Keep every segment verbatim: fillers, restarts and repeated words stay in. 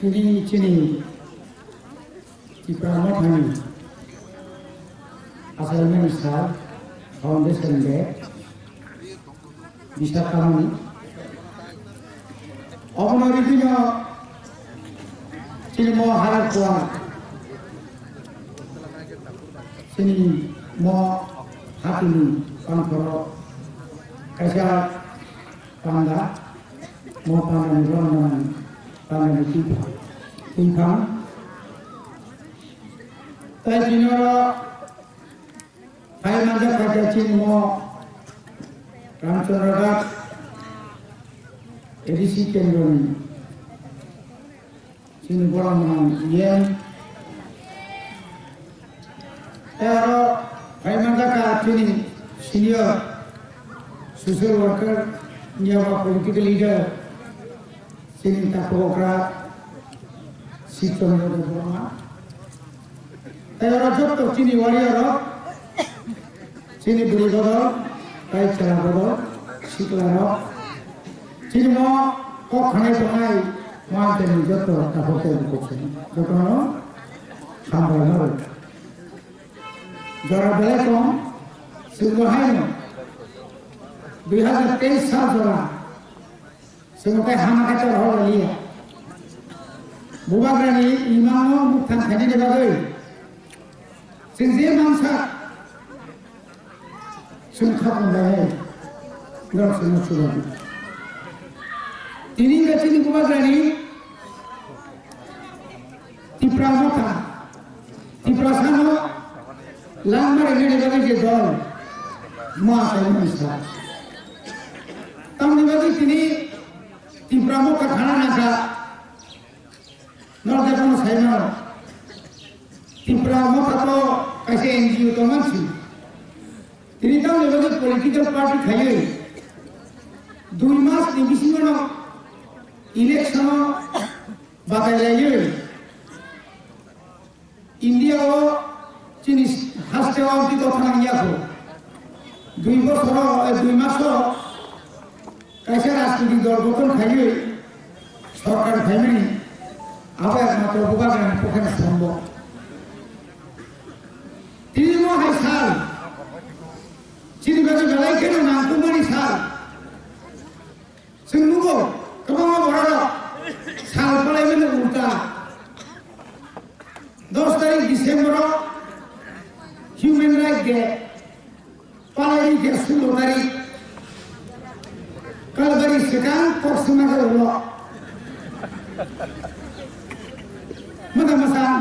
Chini, chini Tipra Mothani Achairmani sal Foundation Day Bisakhamani. Obono rikino chini mo hara kuwa chini mo hatini pangkhoro kaisa panda, mo pandani borok nang pandani twiphang, twiphang. Tai chini oro phai manjak kha khe chini mo Ramchandra Ghat A D C kendroni chini borok nang yen. Tei oro phai manjak kha chini senior social worker, niyaba political leader, chini takhukra Sibchandra Debbarma. Tei oro jotto chini warrior rok, chini bwrwi bodol, tei chwla bodol, sikla rok, chini mo kok khanai tongnai, mo anteni jotto takhuk tei bukhuk se, jotono hambai rok. Jora belai kom, chwngbo haino dui hazar teis sal jora. Chwng tei hama khe tor hor liya. Bubagrani imangno mukthang khainani bagwi chwng je mansa chwng khapung bai norok chwngno chubago. Tini wngkha chini Bubagrani Tipra Motha, Tiprasano langma rwnani bagwi je dol, mo achaimani sal. Tamni bagwi tini Tipra Motha khana nangkha, norok jephano sai mano. Tipra Motha to kaisa N G O tongmani si. Tini tamni bagwi political party khaiwi dui mas ni bisingo no election o batai laiwi India o chini haste o amtwi totha nang ya kho. Dui bosor o, eh, dui mas o kaisa rajnitik dol gothon khaiwi sorkar phaimani abo ekmatro Bubagrani pokhe no sombo. Tini mo hai sal, chini bagwi belai kheno nangkukmani sal. Chwng nugo, kwbangma bororok sal palaimani ulta. Dos tarik December o Human Rights Day, palaini khe sulo tarik. Kalbari swkang kok swma khe ulo. Mwta mwsang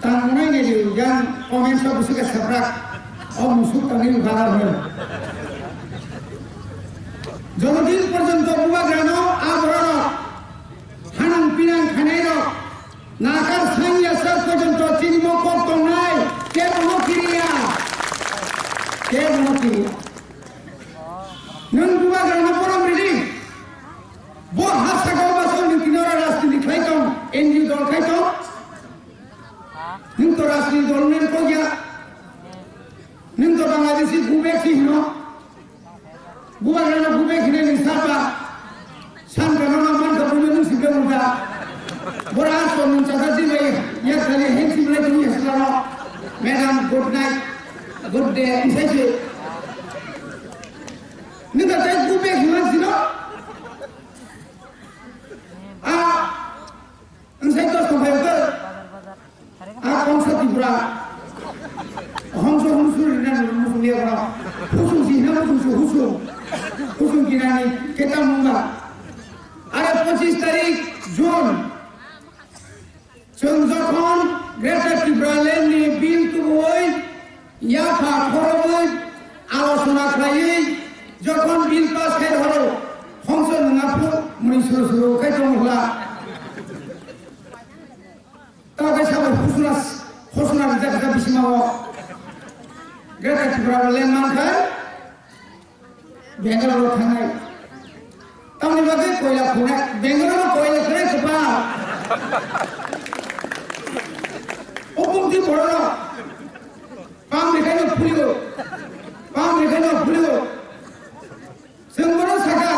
tang nai nai di yang comment sok bisi ka saprak. O musuk tang ni ukhara hoi. Jododin porjonto Bubagrano a bororok hanang pinang khanai rok nakar sanya sak porjonto chini mo kok tongnai kebo no kiriya. Kebo no kiriya. Nwng Bubagrano borom ridi. Bo ha saka o basa nwng tini oro rajniti khlai tong, N G O dol khai tong. Nwng to rajniti dol nwng kok ya. Nwng to Bangladeshi bubek si hino. Bubagrano bubek hinai nwng sapa. Sankano no manka buino nwng sibla wngkha. Bora aso nwng chata di bai yak khali hen siblai tong ya silano. Madam, good night. Good day. Isai se. Nwng ta tai bubek hinai sino. A, ang sai dos tong khayo khe. A, kongsa Tripura. Hongso hongsu rina nung musung ya kona. Husung si hina husung si husung. Husung kinani keta mungba. Are pochis tarik June. Chwng jokhon Greater Tipraland ni bill tubui yapha khorogwi alochona khlaiwi jokhon bill pass khai horo, hongso nwnga phuru muni suru suru khai tong hwla. Tamo khe sabo husuna, husuna rijak rijak bisingo Greater Tipraland mankha. Bangalore o thangnai. Tamni bagwi koila khunai. Bangalore o koila khunai kwpal. O bumti borok. Pam rekhai no phulio. Pam rekhai no phulio. Chwng bono saka.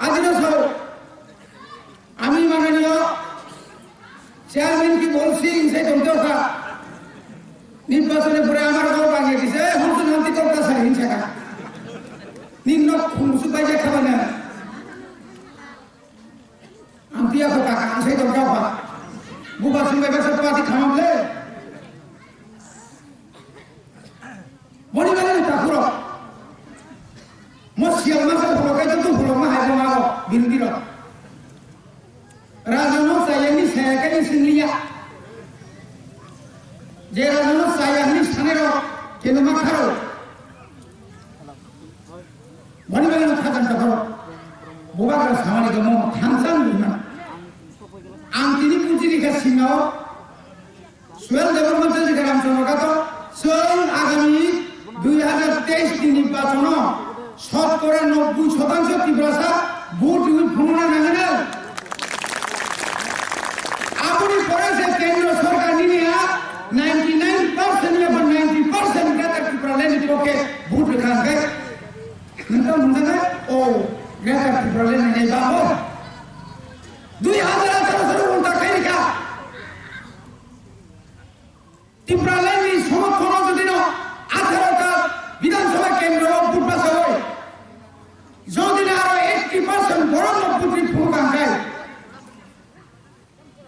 Adino sao. Ami manani Pore amar go bangye kise, "Hum to nanti kok ta sa hin saka." Nin nok khum su bai je khabana. Ang tiya ko kaka, ang sai tong kha ba. Buba sung bai ba sa pati khamam le. Boni bani ni takuro. Mo sial ma sa phulo kai tu phulo ma hai ma ro bin biro. Raja no saya ni saya kai ni sinliya. Je raja no saya ni sanero keno ma kharo. Bani bani no khajan ta boro. Bubagra samani gamo thangsang ni ma. Ang tini puji ni ka singao. Suel Debbarma tei Ramchandra Kato, chwng agami dui hajar teis ni nirbachono shotkora nobboi shotangsho Tiprasa vote rwi phunukna nangnai. Aboni pore se kendro sorkar nini a ninety nine percent ya ba ninety percent Greater Tipraland ni poke vote rwkha hwnkhe. Nokta mungkha na, o, Greater Tipraland ni nai babo. Dui hajar atharo soro ulta khairikha. Tipraland ni somorthono jodi no atharo ta Bidhan Sabha kendro o vote basawi. Jodi no aro eighty percent borok no vote ri phuru kangkai.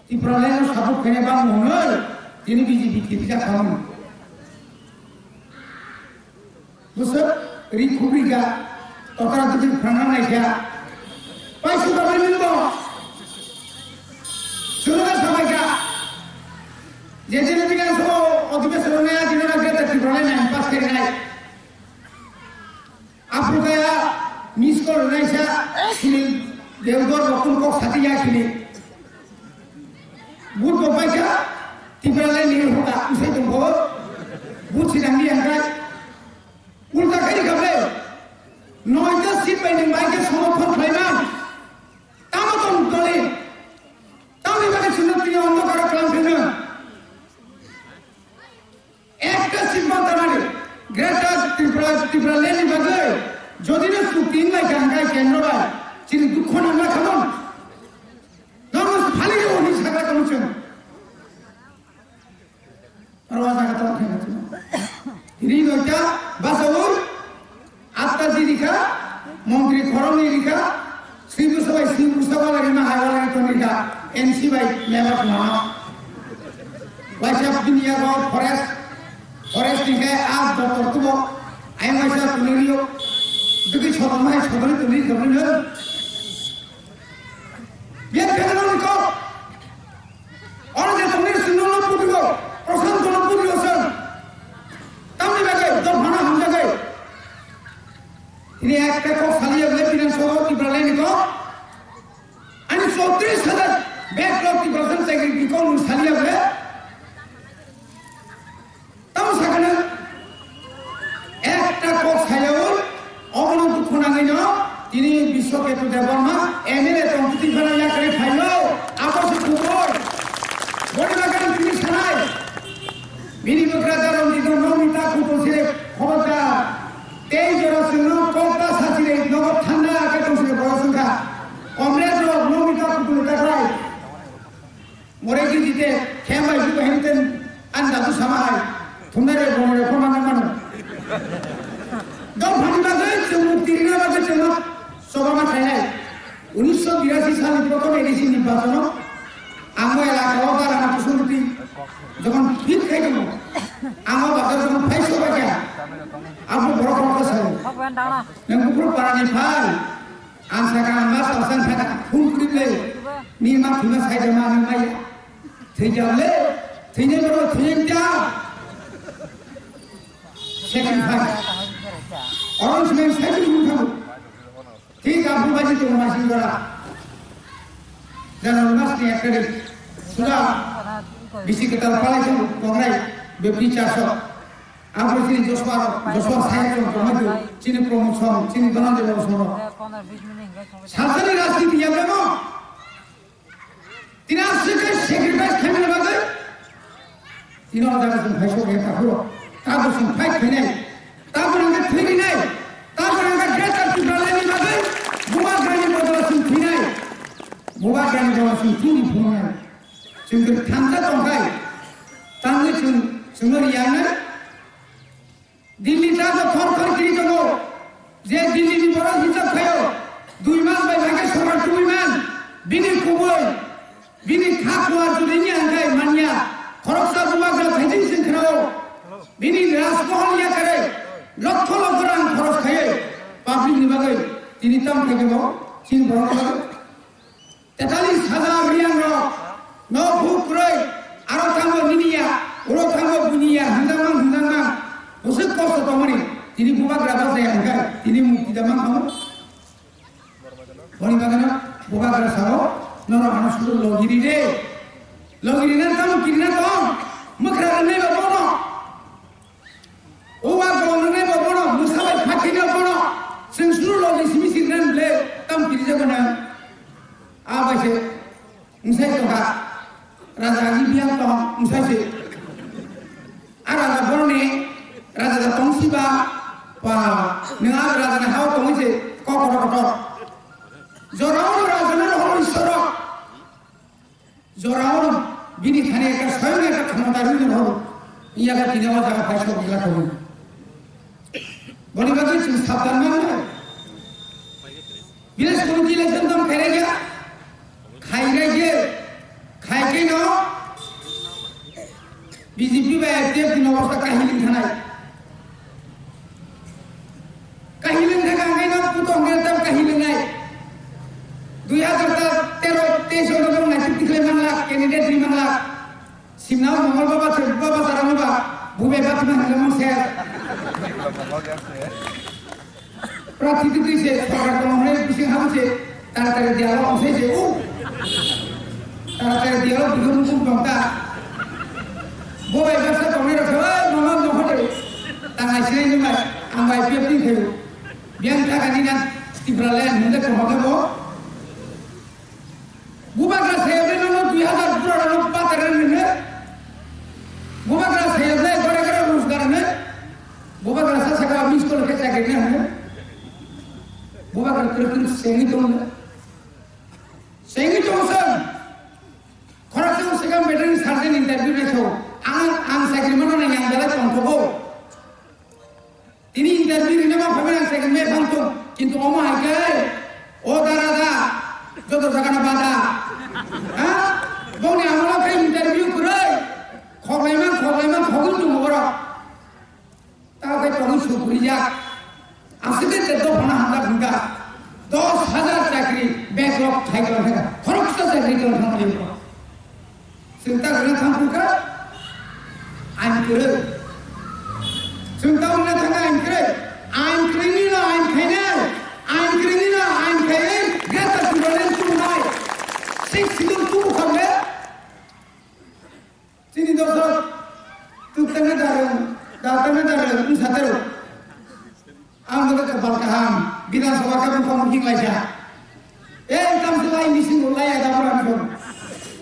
Tipraland no support khaina bang hwnwi tini B J P kiri jak khamu. Bwswk ri khubri ga tokra dugri phrangna naikha. Paisuk bai nungbo. Chwlwkha sabaikha. Je je nini ang sobo odhibeson naya dinana Greater Tipraland nine pass khainai. Aphuru kaya miss call naisa sini Deodor rokun kok sati ya sini. Vote bo paikha, Tipraland ni hoda usai tongkho. Vote sinang ni angkai. Ulta khairi khaple. Noita seat bai ni bai khe somorthon khlaiman. Tamo tong dole. Tamni bagwi chwngno tini ondhokaro klam khaino. Ekta seat bo tanani. Greater Tripura, Tipraland ni bagwi jodi no chukti wnglai kha hwnkhe kendro bai chini dukho nangma khamon. Nono phali rw hwnwi sakha tong chwng. Aro o jaga tong khe. Ri noita basaui. Atta ji rikha, montri khoroknwi rikha, sri busa bai sri busa wala rima hai wala ri tong rikha, M C bai member khwlano. Waisa bini yago forest, forest ni khe a doctor tubo, ayang waisa tuni rio, dugwi sodom hai sodom tuni sodom no. Biar khe no ko. Oro je tongni sino no putro, Prashanto no putro san. Tamni bagwi dophano hamjagai. Ini ekta kok saliya bole Bidhan Sabha Tipraland ni kok. Ani chowtrish hajar backlog Tiprasa chakri ni kok nung saliya bole. Tamo sakano ekta kok sayaui obono dukhu nangwino tini Biswaketu Debbarma M L A tong twi phano yakarwi phaio abo se khubor. Boni bagwi tini sanai bini bwkra Jaron Didon Nomita Kutul sire khobor da. Tei jora sino kok ta sachire nogo thanda khe tong sire borok songkha. Comrade rok Nomita Kutul ta khlai. More ki jite khem bai ju bahim ten an dadu sama hai. Thumna re bono re khoma na mano. Dok phani bagwi chwng mukti rina bagwi chwng ma soba ma khai hai. Unisho birasi sal ni prothom A D C nirbachon o ang o elaka o bara na kusumuti jokhon fit khai tongo. Ang o bagwi jokhon phai soba kha. Abo borok khoroksa sao. Nang buphuru para ni phai. Ang saka ang ma saka sang saka phung kri le. Ni ma thima sai jama ni mai. Thei jam le. Thei ne bro thei jam. Second fight. Orang semua saya tu bukan. Thik abu baji tu masih dora. Dan orang mas ni ekari. Sudah. Bisi kita palai tu kongrai. Bepri charso. Abu sini Joshua, Joshua saya tu kongrai tu. Sini promotion, sini donan de promotion. Sasani rajniti ya bemo. Tini aswk khe sacrifice khaimani bagwi tini o jaga chwng phaisok ya takhuro. Tabuk chwng fight khainai. Tabuk nangkhe thwi rinai. Tabuk nangkhe Greater Tipraland ni bagwi Bubagrani bodol chwng thwinai. Bubagrani bodol chwng thwini phunuknai. Chwng khe thansa tongkhai. Tangwi chwng chwngno riyangnai. Bini kubui, bini kha kuar jodi ni angkai manya, khoroksa bubagra thaijing sing khnao. Bini rajmohol yakarwi lokho lokho rang khoros khaiwi public ni bagwi tini tam khaikhe bo chini borok bagwi. Tetalis hajar riyang rok no huk kwrwi aro thango nini ya, uro thango buini ya, hwnjakmang hwnjakmang bwswk kosto tongmani tini bubagra bachai angkha, tini mukti da mankha. Boni bagwino bubagra sao, norok ano sudu logiri de. Logiri na tamo kirina tong, mwkhra rwnai ba bono. O wa gong rwnai ba bono, mwsa bai phakhina bono. Chwng sudu logi simi sirnan ble, tam kirija bono. A bai se, mwsai tongkha. Raja ni biyang tong, mwsai se. A raja boroni raja da tong siba, pa, nwng a raja ni hao tongwi se, kok kotor kotor. Jorao raja ni rohor isoro. Jorao bini thani ekta soyong ekta khomota rwi rohor. Iya ka tini o jaga phai sok gila kobo. Boni bagwi chwng sabdan mangnai. Village committee election tong khairaiya, khairaiya, khaikhe no B J P bai F D F ni obostha kahilwng thanai. Kahilwng thangkha hwnkhe no puto hwnkhe tam kahilwngnai. Dui hajar ta tero teis o no naituk tikhlai manglak, candidate ri manglak. Simna o mongol baba se, baba sara baba, bubai baba tuma hingla mong se. Pratiti twi se, sorkar kono hone bising habu se, tara tara dialog ong se se, o. Tara tara dialog bigo mukum tong ta. Bubai baba sa tong ni rasa, o, mongol mongol de. Tangai sinai ni mai, ang bai piap ni khayu. Biang ta kani na, Tipraland hinde ko hoke bo. Bubagra sayabri nono dui hajar pura nono patar nene. Bubagra sayabri gore gore rojgar ne. Bubagra sa saka miss call ke chakri ne. Bubagra kiri kiri sengi tong ne. Sengi tong sen. Khorok song sika meeting sarden interview ne so. Ang ang sakri mano na yang bela tong ko. Tini interview rina ma phabi ang second me phang tung. Kintu omo hai khe, o dara da, joto jaga na bada. Ha? Bongni amolo khe interview kwrwi. Khoklai man, khoklai man, khogwi tongo borok. Tao khe tongwi sukuri jak. Aswk khe te dophana hamjak hwnka. Dos hajar chakri backlog khai tong khe. Khoroksa chakri tong thang khe. Chwng ta gwnang thang phuru kha, ain kwrwi. Chwng ta wngna thang kha ain kwrwi. Ain kwrwini no ain khainai. Ain kwrwini no ain khainai. Greater Tipraland chumnai. Sixth Schedule tubu khamle. Chini dosok. Tuk tangna darung. Da tangna darung. Wng satero. Ang bo kapal kaham, Bidhan Sabha khe buphang hinglai kha. Ei, tamsi lai meeting rw lai ya, da bura bura.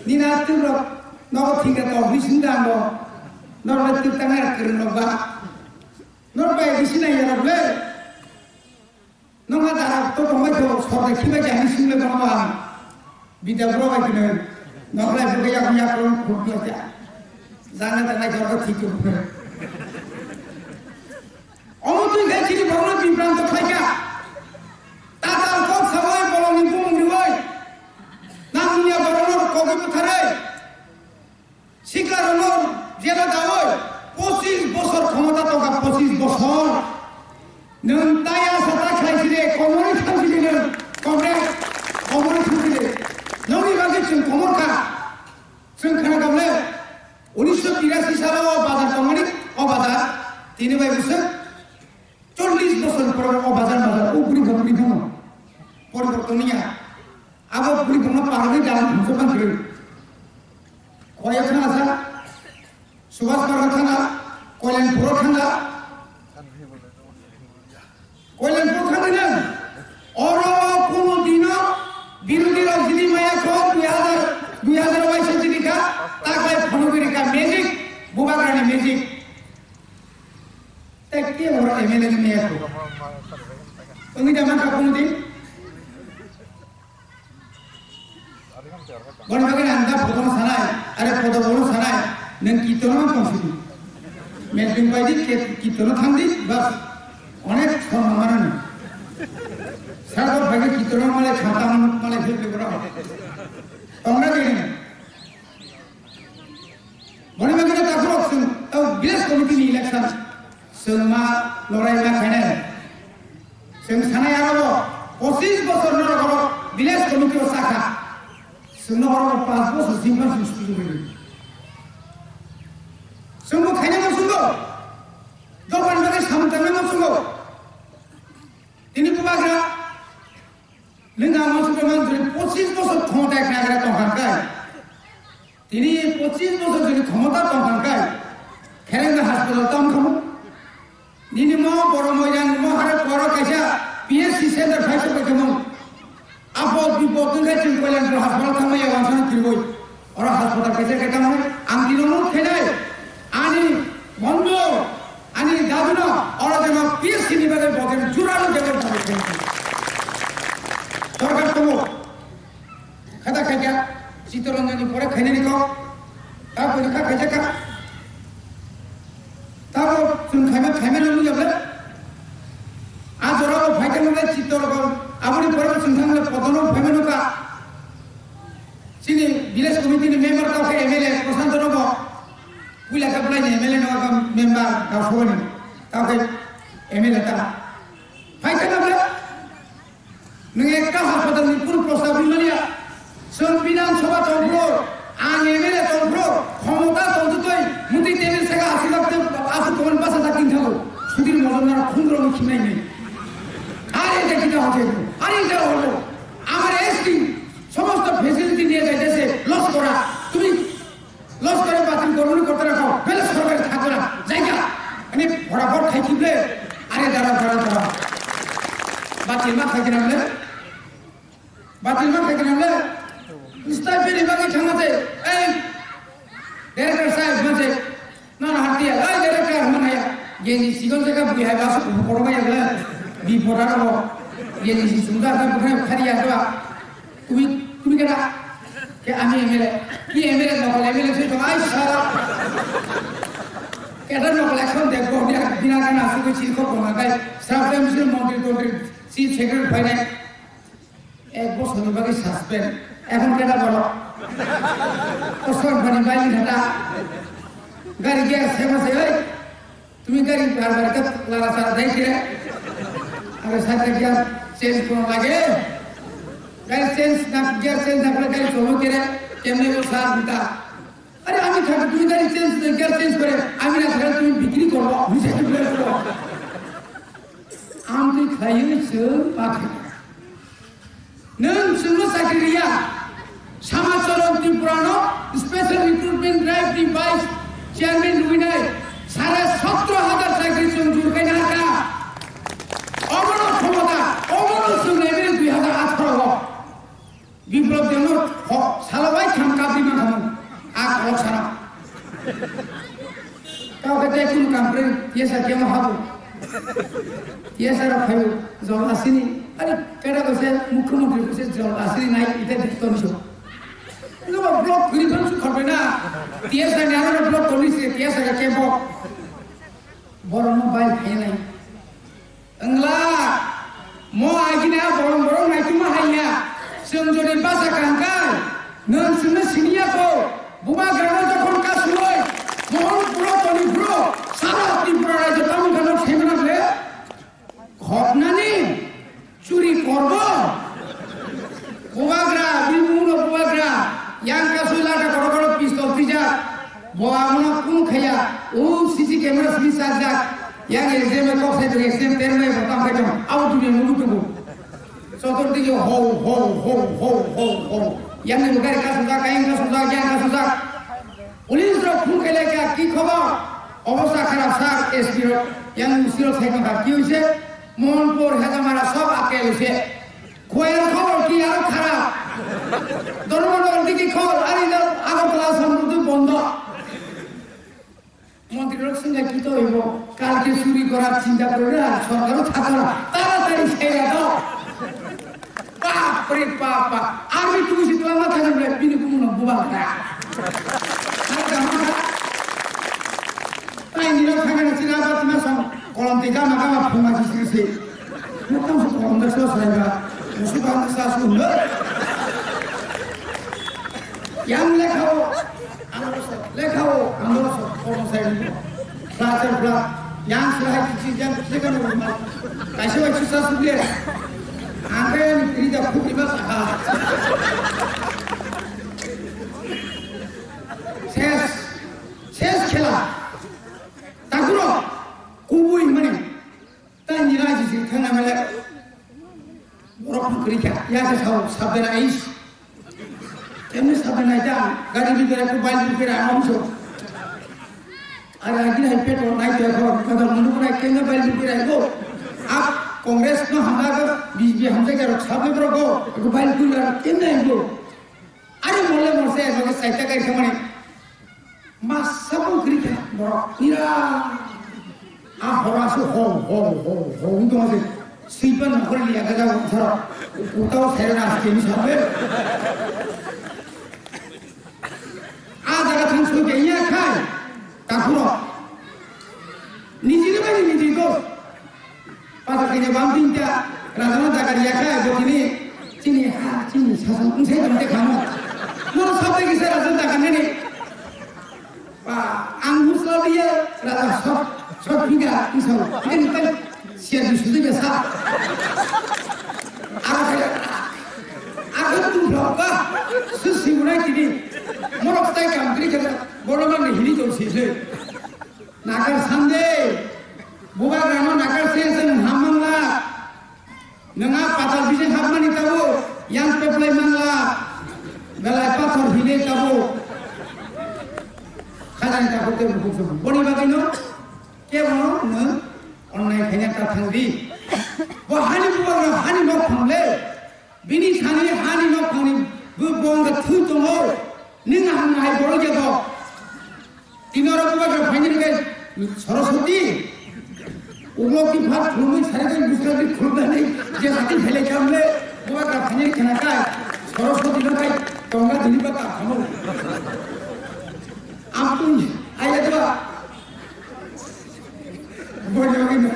Nini atwrwk nogo thik ya to, meeting da ang bo. Norok le twk tang ya, kwrwng rok ba. Norok bai bisi nai ya rok le. Nokha dara to tongbai to, sorda khibai kha, meeting le tongba. Bida bura bai khe nai. Norok lai bo ya, ya ko khuk ya. Jana jana khe thik ko. Omo twi khe chini borokno bibranto khlai kha. Tatal kok sawi bolongni bumung riwi. Nangya borokno kogwi butharwi. Siklarokno jela dawi. Pochis bosor khomota tongkha, pochis bosor. Nwng taya sata khlai side, komorwi thang side nwng. Komre, komorwi thang side. Nwngni bagwi chwng komor kha. Chwng khna gamle. Unisho birasi salo o bazar tongmani, o bazar. Tini bai bwswk. Chollish bosor ni pore o bazar bazar o buri bok buri thangma. Poriborton niya. Abo buri bokno parwi dalam thumsa man kwrwi. Khoya thangsa, Subhash Park thanga, Koilanpur thanga. Koilanpur thangwi nang. Oro o kuno dino birodhi rok jini maya kho dui hajar, dui hajar uaisa jini kha, taklai phunugwi rikha magic, bubagrani magic. Tei kebo M L A ni meya ko. Wngwi da mankha kono din. Boni bagwi ang da photo no sanai, are photo bono sanai, nang kito no tong sidi. Melting pai di, kito no thang di, bas. Onek somman mano ni. Sar ko bhagi kito no male khata male phil phil bora. Tongra de. Boni bagwi takhuk chwng o village committee ni election chwng ma lorai ma khainai. Chwng sanai aro bo pochis bosor norok oro village committee o sakha. Chwngno oro bo panch bosor simpan chwng sudu bini. Chwngbo khainai mo chwngbo. Dopan bagwi samung tangnai mo chwngbo. Tini bubagra Nini ang uansukha man jodi pochis bosor khomota ekna ekra tongkha kai. Tini pochis bosor jodi khomota tongkha kai. Kherengna hospital tam khamu. Nini mo boro moiran mo hare boro kaisa P S C center phai sok khamu. Apod bipod wngkha chwng Koilanpur hospital thangmaya wansano kiriboi. Oro hospital kaisa khe tamo ang tino mut khainai. Ani mondo, ani dabino oro jeno P S C ni bagwi boten jurano debor dabi khainai. Sorkar tongo. Khata khaikha Chittaranjan ni pore khainani kok. Ta pore kha khaijak kha. Tamo chwng khaima khaima no nukya ble. A jora bo phaikha nukle Chittarajan. Aboni pore bo chwng thang le Podono phaima nukha. Chini village committee ni member tao khe M L A Prashanto no bo. Puila khe belai ni M L A no khe member Gausabha ni. Tao khe M L A ta. Phaikha nukle. Nwng ekta hospital ni kunu prostab rimani ya. Chwng Bidhan Sabha tongphuru, ang M L A tongphuru, khomota tongtwtwi, mwtwi table saka asi lakte, aswk tongmani basa jak tin thago. Sudhir Majumdar khumrokni khinai ni. আরে এটা কিটা হচ্ছে? আরে এটা হলো আমার এসটি সমস্ত ফেসিলিটি নিয়ে যাইতেছে লস করা। তুমি লস করে বাতিল করবো না করতে রাখো, বেলে সরকারি থাকবে না, জায়গা। আমি ফটাফট খাই কিনলে, আরে দাঁড়া, দাঁড়া, দাঁড়া। বাতিল না খাই কিনা বলে? বাতিল না খাই কিনা বলে? স্টাইপেন্ড এবার কি থামাতে? এই, ডাইরেক্টর সাহেব, মাঝে, না, না, হাত দিয়ে, এই, ডাইরেক্টর, মানে, গেঞ্জি, সিগন জায়গা, বুড়ি হয়, বাস, বড় ভাই, এগুলো, বিপদ আর হবো। গেঞ্জি, সুন্দর, আপনার বুকে খালি আসবা। তুমি, তুমি কেডা? কে আমি এমএলএ। কি এমএলএ নকল এমএলএ তুই তো আই সারা। কেডা নকল এখন দেখবো, আমি আর বিনা গান আসুকে চিরকো কোনা গাই। সাবধান মিছিল মন্ত্রী তন্ত্রী, চিফ সেক্রেটারি ফাইনান্স। এক বছর বাকি সাসপেন্ড। এখন কেডা বলো? ওসমান গনি বাইলি ঘাটা। গাড়ি গিয়ার সেবা সে, এই, তুমি গাড়ি বারবার তো লাড়াচাড়া দেয় কিরে? আরে সাথে গিয়ার চেঞ্জ করা লাগে। গাড়ি চেঞ্জ না, গিয়ার চেঞ্জ না করে গাড়ি চলো কিরে? কেমনে গেল সার দিতা? আরে আমি থাকি তুমি গাড়ি চেঞ্জ করে, গিয়ার চেঞ্জ করে, আমি না থাকলে তুমি বিক্রি করবো, বুঝে কি বলে করবো? আমি তো খাই হয়েছে, পাখি। Nwng chwngno chakri riya. Samacharan Tripura no special recruitment drive ni vice chairman rwinai sare sotro hajar chakri chwng jurkhaina kha. Obono khomota, obono chwng nai bini dui hajar atharo o. Biplab Debno ho, salo bai tham kabri ma khamu. A kok sara. Kau kete kun kampren, tiasa kemo habu. Tiasa ra phayu, jol asini. Ari, kera kose, mukhyamantri kose, jol asini nai, ite dikto miso. Ino ba block kuri phan su khorbe na. Tiasa ni aro block kori se, tiasa ka kemo. Boro no bai khaye nai. Wngla, mo agini a borong borong naituma haiya, chwng jodi basa kangkar, nwng chwngno siniya ko, bubagrano jokhon kasuloi, Mohanpuro Toniphuro, sara Tripura rajyo tamni gano themna ble, khopnani, churi korbo, bubagra, bini mungno bubagra, yang kasui lata koro koro pistol tijak, Bo amono kunu khaya, o C C camera simi sajak, yang exam e kok sai tong, exam ter mai bo tam khai tong, abo dunia nugwi tongo. Sotor dige ho, ho, ho, ho, ho, ho. Yang ni gari ka sujak, yang ka sujak, yang ka sujak. Police rok phone khai lai kha, ki khobor? Obostha kharap sir, S P rok, yang sirok sai tong kha, ki hoise? Mohanpur, Hejamara sob akel hoise. Khoyar khobor ki aro kharap. Dharmanagar diki khobor, ari na Agartala Samruddhi bondo. Montri rok singha ki to hoibo, kalke churi korar chinta kore na, sorkar o thakar, taratari seira to. Bap re bap, bap. Army tu si tuang ma thani bre, bini kumu no bubang kha. Ar kama kha. Tai ni rok thangani chira ba tima song, kolom te gama gama phunga si si si. Mutam su kolom da so sai ba. Musu ba sa su no. Flat, flat. Yang sila hai kichi jang kichi kan rumah. Kaisa bai sisa sugri. Angkai yang kiri dah putri mas. Ses, ses khela. Takuro, kubui mani. Tei ni raji si thangna mele. Borok phang kwrwi kha. Ya se sao, sabena ais. Kemne sabena ja. Gari bidire ko bai bidire amso. Ara gina hai petrol nai te ko, kada munu ko nai kemne bai bidire ko. Ap Congress no hamla ko, B J P hamla ko, sabne bro ko. Ko bai bidire kemne ko. Are mole morse, moke saita kai samani. Masa pun kiri kha, borok. Ira. A hora su ho, ho, ho, ho, untung ase. Sipan nakor liya gaja utharo. Utau sera aske ni sabe. A jaga thang su ke iya khai. Takuro. Nijini bani niji dos. Pathar khe bam tinta rajano dagar ya kha, bo tini chini ha, chini sasan, wng sai tong te khamo. Mono sabai kisa rajano dagar nini. Ba, ang musla biya, raja sok, sok biga, wng sao. Ini kan siya di susu biya sa. Aro kaya, aro tu vlog ba, susi unai tini. Mono ktai kam kri kata, bono man ni hini tong si se. Nakar sande, bubagrano nakar se se nwng ham mangla. Nwng a patal bising hapmani tabuk, yang peplai mangla. Belai pathor hile tabuk. Khajani tabuk te bukuk se buk. Boni bagwino, kebono nwng onnai khaina ta thangdi. Bo hani bubagra hani nok phangle. Bini thani hani nok phangni bo bongga thui tongo. Nwng ang hai borok ya bo. Tini oro bubagra phaini rwgwi Saraswati. Ulo ki phat khulumwi sari kai buskang di khulumnani je sati phele kamle bubagra phaini khana kai Saraswati no kai tongga dini ba ka khamo. Ampun ayadwa. Boyogino.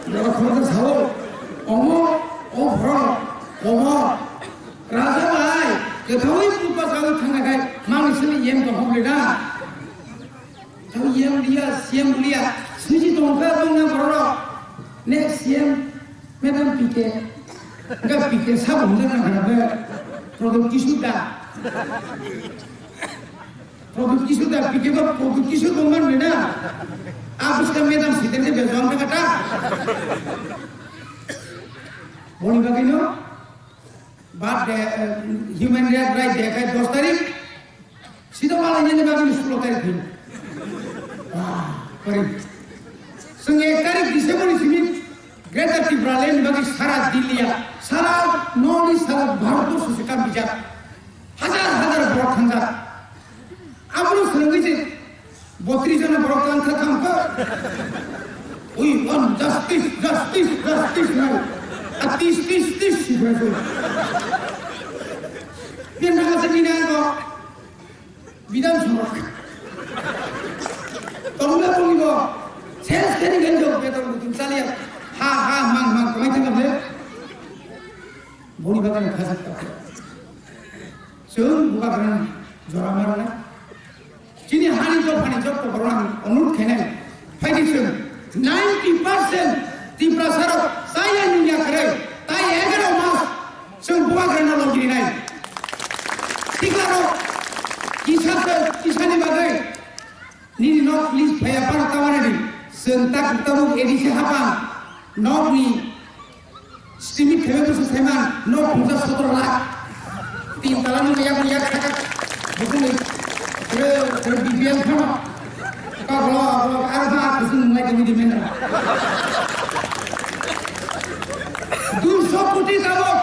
Borok khoroksa sao, omo, o borok, omo. Raja bai, kwthawi putba sawi thangna khai, mangni sini yem tong hok lida. Thawi yem liya, C M liya, siji tongkha tongna borok. Next C M, Madam P K. Ga P K sabo hwnjak na hwnba, Prodot Kishore da. Prodot Kishore da, P K ba Prodot Kishore tongman bena. Abuska madam sitende bezong kata. Boni bagino, ba de, eh, human right, right de kai dos tarik. Sida mala nini bagini sulo tarik hin. Wah, kari. Seng ek tarik December ni simi Greater Tripura Land ni bagi sara Delhi ya, sara North East, sara Bharat borso se kam bijak. Hajar hajar borok thangjak. Abro sengwi se botris jona borok tang kha thang kha. We want justice, justice, justice now. A tis, tis, tis, si bra so. Bien na sa ni na ko. Bidhan Sabha. Tongla tongli bo. Ses keni gen jok beton butum salia. Ha, ha, mang, mang, kamai tengam le. Boni bagan khajak ta. Chwng bubagrani jora marna. Chini hani jok hani jok to borok ang onurut khainai. Phaidi chwng ninety percent Tiprasa rok chaya nungya kwrwi. Tai egaro mas chwng bubagrano logirinai. Tikarok kisa kisa ni bagwi nini nok list phaya pano tawanani chwng tak tabuk A D C hapang nokni Stimit khayo bwswk saiman, nok pungsa sotro lakh. Tin tala nung yak yak thaka. Bukung ni, kre, kre B P L phano. Kok lo, lo, ar ba, kusung nungai tong di mena. Duiso koti tabok.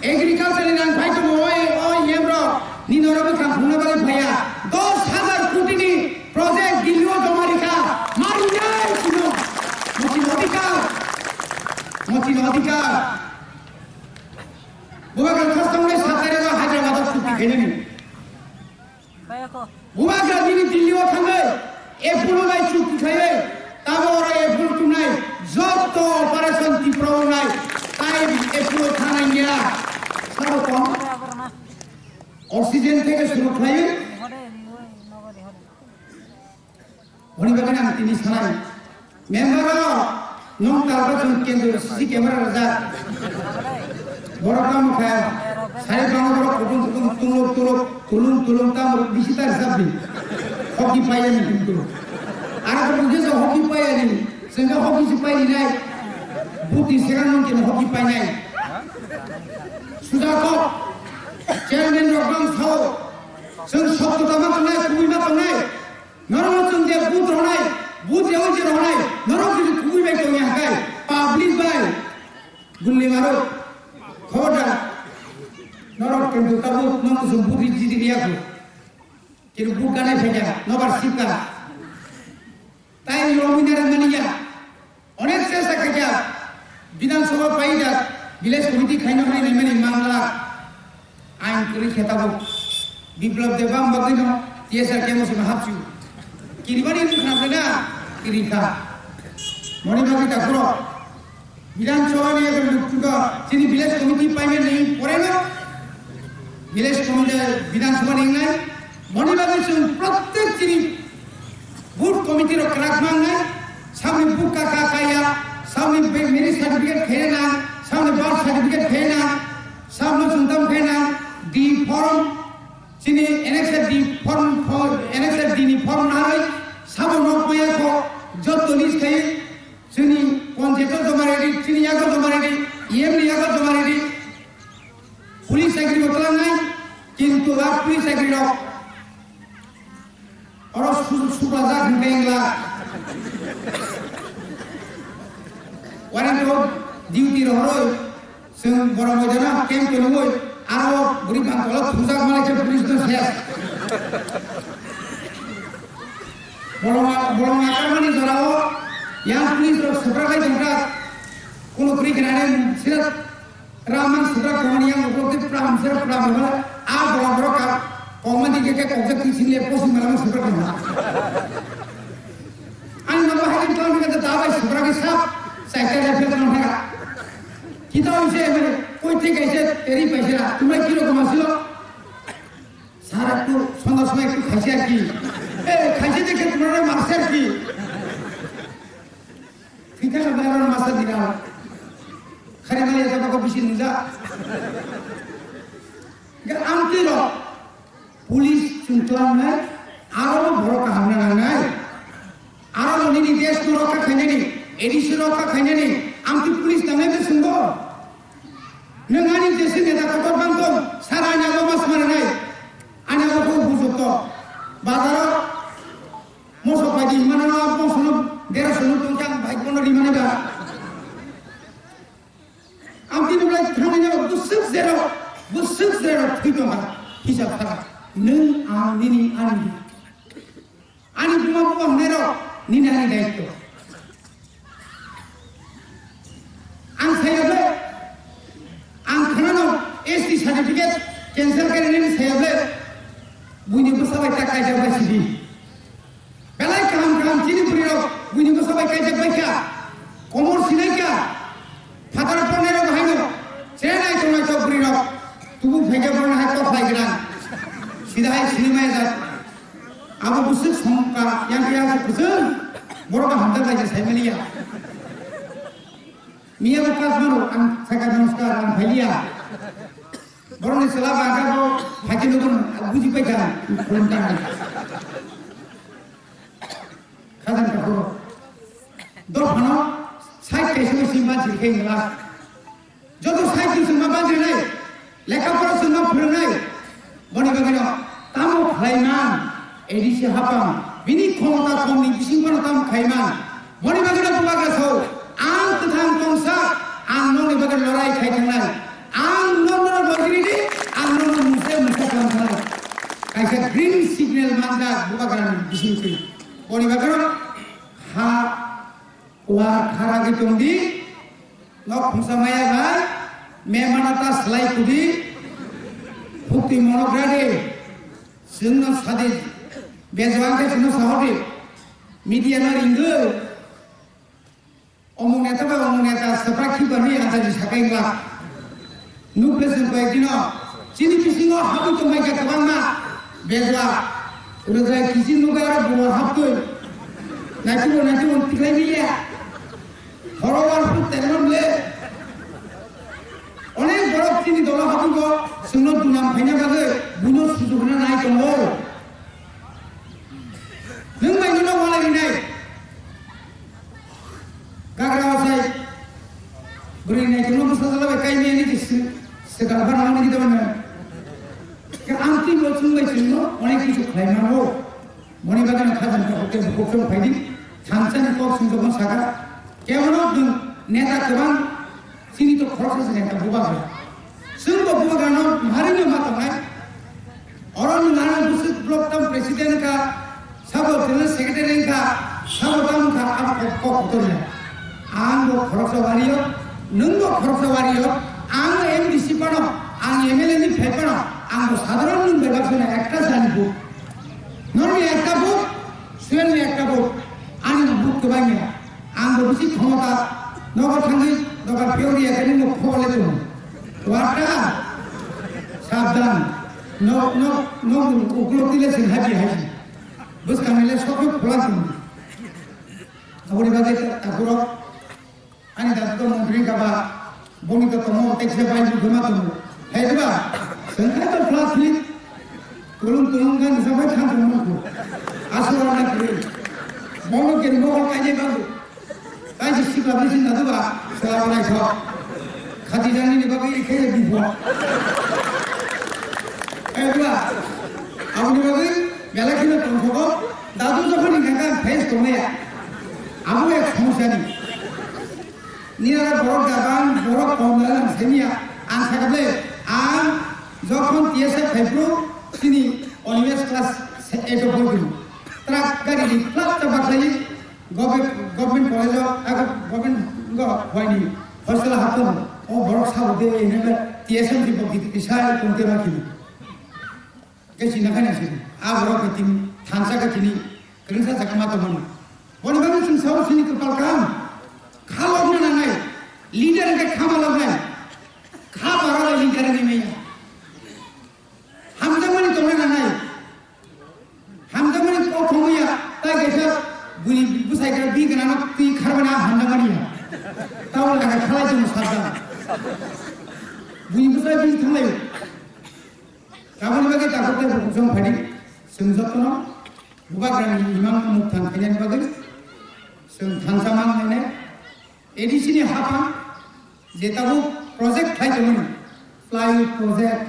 Agriculture ni nang phai tong oi, oi, yem ro. Ni norok bwkha phungna bagwi phaya. Dos hajar koti ni Project Delhi o joma rikha, mari nai kuno. Mochi no adhikar. Mochi no adhikar. Bubagra khastongnai satare no Hyderabad o chukti khainani. Bubagra nini Delhi o thangnai, Apollo bai chukti khainai, tamo oro Apollo tunai, joto operation Tripura o nai, tai Apollo thangnai ya. Sabo tong. Oxygen theke suru khlaiwi. Hwnwi bagwi ang tini sanai. Member rok, nwng talba chwng kendro C C camera rajak. Borok tamo kha, sai bango borok kutung kutung tuluk tuluk, tulung tulung tamo bisi ta rijak di. Hoki paiya ni kintu. Ara ko bujhe so hoki paiya ni, sengka hoki si pai ni nai. Buti sekarang mungkin hoki pai nai. Sudah kok, chairman rok bang sao, seng sok tu tama tongnai, kubui ma tongnai. Norok chwng je vote rwnai, vote reui je rwnai, norok jodi kubui bai tongya hai, public bai gulli maro, khobordar, norok kintu tabuk nong kusum vote ri jidi riya ko, kintu vote ganai phaikha, nobar sipka, tai romwi nare maniya. Onek chesta khaijak, Bidhan Sabha paijak, village committee khaino hai naimani mangla, ang kwrwi khe tabuk. Biplab Debbarma bagwino T S R kemo sima hapchu. Kiribani wngkha na, kiri kha. Moni bagwi takhoro. Bidhan Sabha ni ekor luktuka, chini village committee paimani poreno, village committee Bidhan Sabha ni wngnai. Moni bagwi chwng prottek chini Booth committee rok kwrak mangnai, samni booth ka ka kaya, samni be-, marriage certificate khe nang, samni birth certificate khe nang, samno chwng tam khe nang, D form, chini N X L D form, fo-, N X L D ni form naharwi, sabo nok maya kho, jotto list khai, chini panchayat o joma ready, chini yago joma ready, E M ni yago joma ready, police chakri bo twlangnai, kintu a police chakri rok Oro su-, subrajak hwnkhe wngla. Warrant of duty rohoroi, chwng borok moidano camp toniwi, aro bwrwi bangtolo thumjak malai khe police no ses. Bolong, bolong akarmani jorao yang police rok swprak lai tongkha. Kuno kwrwi khe nani sira Raman sudra komani yang ulo te pram sera pram hola, a bora bora ka, komani ke ke kok jati sing le posi malam sudra komani. Ani nama hakim tawon ke dabai sudra ke sap, saita le fel tawon haka. Kita uise mane, koi te kaise teri paise na, tumai kilo koma silo. Sara tu, sonda sonda tu khaise ar ki. Eh, khaise dekhe tumare marse ar ki. Thwithaka bai aro masa dina. Khari mali eta bako bisi nungja. Ga amtwi ro. Police chwng twlangnai, aro bo borok kaham na nangnai. Aro bo nini desh no rokha khainani, A D C rokha khainani, amtwi police nangnai be sungbo. Nung ani desh ni neta kotor bang tong, sara ani abo mas maranai. Ani abo ko bujok to. Bazaro Moso paidi himano na moso no dera sono tong chang bai kono rimane ba. Amtwi no blai thangni no busuk zero, busuk zero thui tong ha. Hisab kha. Nung ang nini ani. Ani buma buma hwnero nini ani daityo. Ang sayable, ang khanano S T certificate cancel kare nini sayable. Buini bwsa bai tak kaijak bai sidi. Belai kaham kaham chini bwrwi rok buini bwsa bai kaijak bai kha. Komor sinai kha. Phatar pornai rok haino. Chenai tongnai tok bwrwi rok. Tubu phaikhe pornai hai tok lai gwnang. Sida hai sinimai jak. Abo bwswk songkha yang khe aswk kwchwng, borok hamjak bai se saimaliya. Miya bo kas mano ang sakha namaskar ang phaliya. Borok ni chwla bangkha bo phaikhe nukun buji paikha khulum tang. Khajang ka borok. Dophano sai kaisa bai sim ban sirkhe ngla. Joto cycle chwngma bajrinai, lekha pora chwngma phwrwngnai, boni bagwino tamo khlaiman, A D C hapang, bini khomota khomni bising phano tamo khlaiman, boni bagwino bubagra sao, ang kwthang tongsa, ang nokni bagwi lorai khai thangnai, ang nokno bajridi, ang nokno mungsa mungsa khlai thangnai. Kaisa green signal manjak bubagrani bisingtwi, boni bagwino ha Kuar kharagwi tongdi, nok khungsa maya bai, memana ta slai kudi, phukti monogra de, chwngno sadi, bejuang khe chwngno sahodi, media no ringwi, omuk neta bai omuk neta swprak khiba ni antaji sakai wngla. Nukle chwng koi dino, Chini bisingo habwi tongmai kha kwbangma bejwa. Rwjai kichi nukha aro bungo haptwi. Naitugo, naitugo tiklai liya. Horo war phu termon le. Onek borok chini dolo habwibo chwngno dunam khaina bagwi buino sujuk rwna nai tongo. Nwng bai nwngno walai rinai. Gagra wasai. Bwrwi nai tongno bwsa jala bai kaimiyani kisi. Sekal phano nini dona. Ke ang twi bo chwng bai chwngno onek kichu khlai mano. Moni bagwi khajang ka hotel bukchong phaidi. Thansani kok sung jokon saka. Kebono nwng neta kwbang. Chini to khoroksa se neta bubagra. Chwng bo bubagrano maharino ma tongnai. Oro nwng ano bwswk block tam president ka, sabo general secretary ka, sabo tam ka, ang kok kok kotor ya. Ang bo khoroksa wario, nwng bo khoroksa wario, ang M D C pano, ang M L A ni phai pano, ang bo sadharon nwng bebak sona ekta sani bu. Norni ekta bu, Suel ni ekta bu, ani bu kwbangya. Ang bo bisi khomota nogo thangwi doga pheori ya kani no khobole tong. Wata sabdan no no no uklok tile sing haji haji. Bus kamile sok sok khola tong. Aboni bagwi ta- takurok ani datu to montri kaba boni to tomo tekse bai bu khoma tong. Hai ba sengkai to flat flip. Tulung tulung kan sampai kan tulung ko. Asal orang kiri. Bolo kiri bolo kaje babu. Kaji sikla bisi nadu ba, sela banai tho. Khati jani ni bagwi ikhe bipo. Eh, dua. Aboni bagwi bela khina tongthogo, dadu jokhon ni gaga face tongmaya. Abo ek somosya ni. Ni ara borok gabang, borok kom na lang semiya. Ang sakable, ang jokhon T S F phaipro, sini Onimes class eight o phaipro. Truck gari ni plak ta baklai, Government, government college o, ah, government go, waini hostel hapto, o borok sabo de, hinba T S M ni bokti kisa, konte ma kini. Kaisi na kani sini, a borok ni tini, thansa ka tini, kringsa jaka ma tongmani. Boni bagwi chwng sao sini kwpal kaham, kha lobna nangnai, leader hwnkhe kha ma lobnai, kha bara leader ni maya. Hamjakmani tongna nangnai. Hamjakmani kok thangmaya, tai kaisa bui bwsai khe bi gwnano twi kharbana hamjakmani ya. Tamo laka khalai tong sabda. Bui bwsai bi thanglai. Aboni bagwi takhuk tei bukhuk jong phadi. Chwng jotono bubagrani imang mukthang khainani bagwi chwng thansa mang nene. A D C ni hapang je tabuk project khai tongmani, plywood project,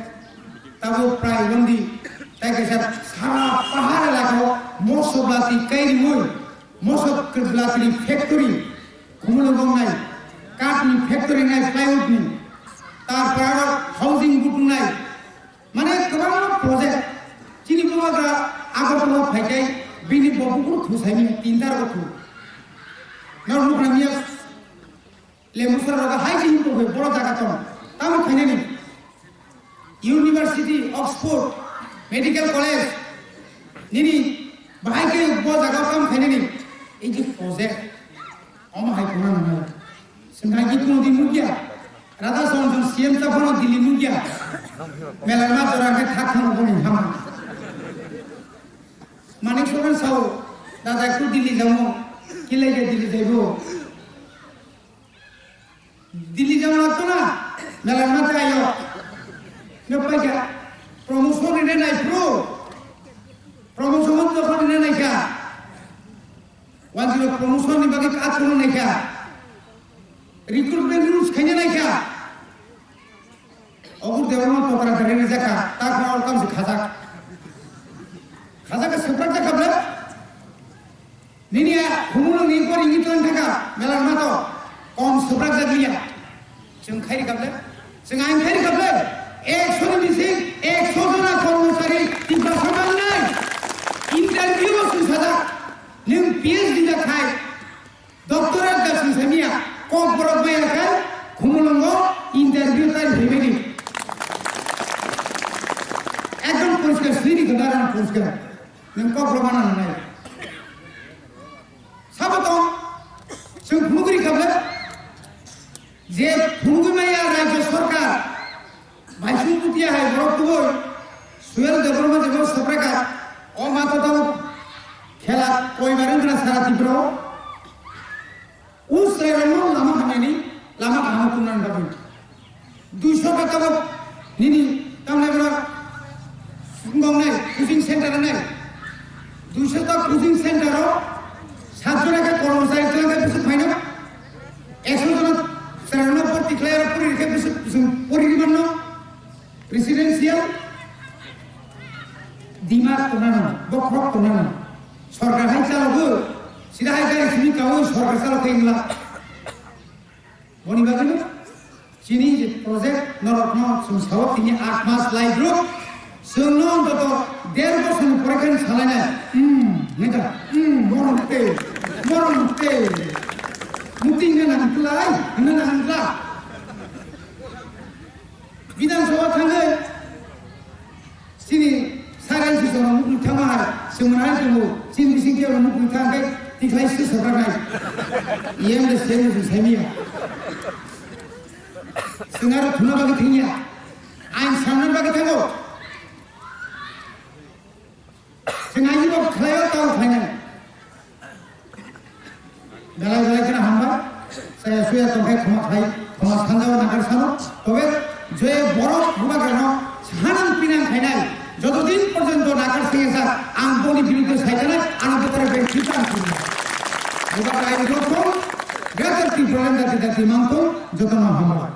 tabuk prai londi, tai kaisa sara pahar elakao moso blati kai rimoi, moso blati ni factory, khumulwng wngnai, kath ni factory wngnai, plywood ni, tarpor aro housing board wngnai, mane kwbangma project, chini bubagra Agartala phaikai, bini bo bukur thu saimani, tinta rok thu. Nor nukra miya, Lemusra rogo hai se himpo hoi boro jaga tong. Tamo khainani University, Oxford, Medical College, nini bahai ke bo jaga tamo khainani. Ei je project, omo hai khuna nangnai. Sengkai ki kuno din nukya. Radha Sohon Sohon C M ta kono Delhi nukya. Melarma jora ke thak thang boni hama. Manik Sohon sao, dada ku Delhi jamo, kilai ke Delhi jaibo. Delhi jang lagto na, mela mate ayo. Nokpai kha, promotion rina nai pro. Promotion jokhon rina nai kha. Wanjiro promotion ni bagwi kaat khulum nai kha. Recruitment rules khaina nai kha. Ogur Debbarma tokra dari rijak kha, ta khna ol kamsi khajak. Khajak khe swprak jak kha ble. Nini a khumulwng ni gori ni tong thaka, mela mato, kom swprak jak liya. Chwng khairi kable, chwng ang khairi kable, ekso ni bising, ekso jona kormochari, Tiprasa mangnai. Interview o chwng sajak, nwng P H D jak khai, doctorate jak chwng samiya, kok borok maya khai, khumulwngo interview tai phaimani. Ekdom poriskar, swini khe daran poriskar. Nwng kok rok mana nangnai. Sabo tong, chwng phunugri kable, je phunugwi maya Rajya Sarkar, Baisung Bhutia, hai borok tubui Suel Debbarma jebo Sapraika o mata tamo khela koibar wngkha sara Tripura o. O chwrairokno lama hamyani lama kaham tubunani bagwi. Duiso ka tabuk nini tamnai bwrok wngkha wngnai coaching center wngnai. Duiso ta coaching center o satjona khe kormochari twlang khe bwswk phaino. Ekso jona chwrairokno bhorti khlai aro pori rikhe bwswk bwswk pori rwmano. Presidential dimag tongnano, bokhorok tongnano. Sorkar hai chalogo, sida hai gari simi kawo sorkar chalok khe wngla. Boni bagwino chini je project norokno chwng sao tini aat mas lai group, chwngno ontoto der bosorni pore khe salainai. Hmm, neta, hmm, moron te, moron te. Muting na nang klai, na nang klai. Bidhan Sabha thangwi chini saren si sono mukwi thangma hai, sumran hai tumu, chin bising khe mukwi thang khe tikhlai si sokra nai. Iyang de seng si semiya. Sengaro thuna bagi thangya. Ain sanan bagi thango. Chwng aini bo khlaio tao khlainai. Belai belai kheno hambai. Saya suya tongkhe khoma khlai, khoma sanjao nakar sano. Tobe je borok bubagrano sanan pinang khainai. Jotodin porjonto nakar sengesa ang boni birudde saitanai, ano botore ben chita ang khainai. Bubagra aini joto, Greater Tipraland jati jati mangtong, jotono hambai.